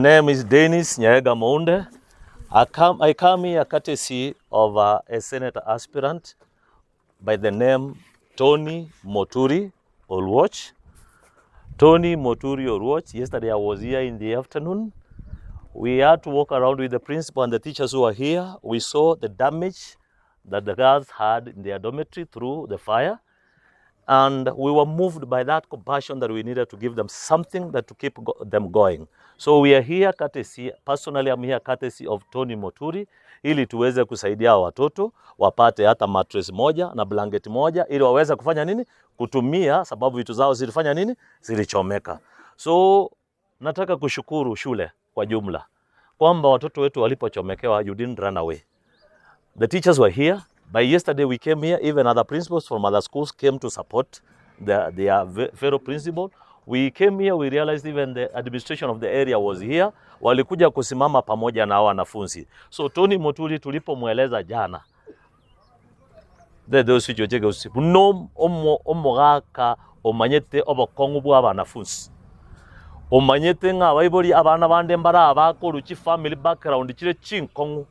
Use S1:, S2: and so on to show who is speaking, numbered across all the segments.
S1: Name is Dennis Nyaega Mounde. I come, I come here courtesy of uh, a senator aspirant by the name Tony Moturi Oluoch. Tony Moturi Oluoch, yesterday I was here in the afternoon. We had to walk around with the principal and the teachers who are here. We saw the damage that the girls had in their dormitory through the fire. And we were moved by that compassion that we needed to give them something that to keep go them going. So we are here courtesy, personally I'm here courtesy of Tony Moturi ili tuweze kusaidia watoto wapate hata mattress moja na blanket moja ili waweze kufanya nini? Kutumia, sababu vitu zao zilifanya nini? Zilichomeka. So nataka kushukuru shule kwa jumla kwamba watoto wetu walipochomekewa, you didn't run away. The teachers were here. By yesterday we came here, even other principals from other schools came to support the, their fellow principal. We came here, we realized even the administration of the area was here. Walikuja kusimama pamoja na wanafunzi. So Tony Muturi tulipomweleza jana no omogaka omanyete obokong'u bwa abanafunzi omanyete ng'a abaibori abana bande mbare abakorwa chifamily background chire chinkong'u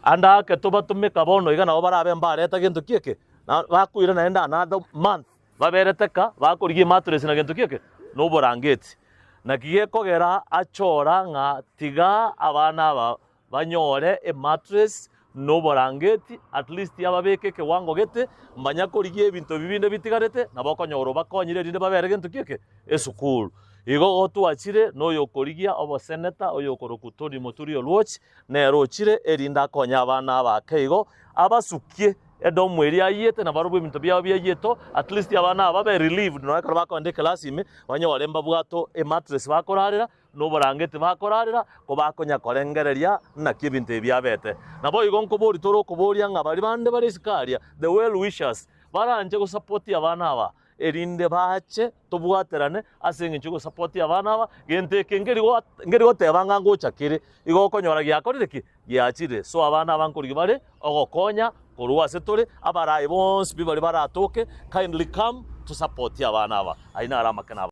S1: Ande ake tobatomeka bono iga nabo barabe mbareta gento ki eke, na bakoira naende another month baberete ka bakorigia emattress na gento ki eke, na oborangeti. Naki gekogera achora ng'a tiga abana aba banyore emattress na oborangeti at least ababeke ekewango gete, mbanya korigia ebinto ebi binde bitigarete, nabo okonyora obakonyire erinde babere gento ki eke, esukuru. Igo gotwachire noyokorigia oboseneta oyokorokwa Tony Muturi Oluoch, Nere ochire, erinde akonye abana abake igo, abasukie edomu eria ayiete, na barobwo ebinto biabo biayietwe, at least abana aba babe relieved nonya ekero bakogenda ekelasi ime, banyore mbabwate emattress bakorarera, na oborangeti bakorarera, ko bakonya korengereria naki ebinto ebi biabete. Naboigo nkoboria tore okoboria ng'a baria bande bare isiko aria, the well wishers, baranche gosupport abana aba, erinde bache tobwaterane ase engencho y'ogosapotia abana aba, gento eke nkeri go nkeri goteba ng'a ngocha kere, igo okonyora giakorire ki? Giachire. So abana aba nkorigia bare ogokonya korwa ase tore, abarayi bonsi pi baria baratoke, kindly come tosapotie abana aba. Ayio naro amakene aba.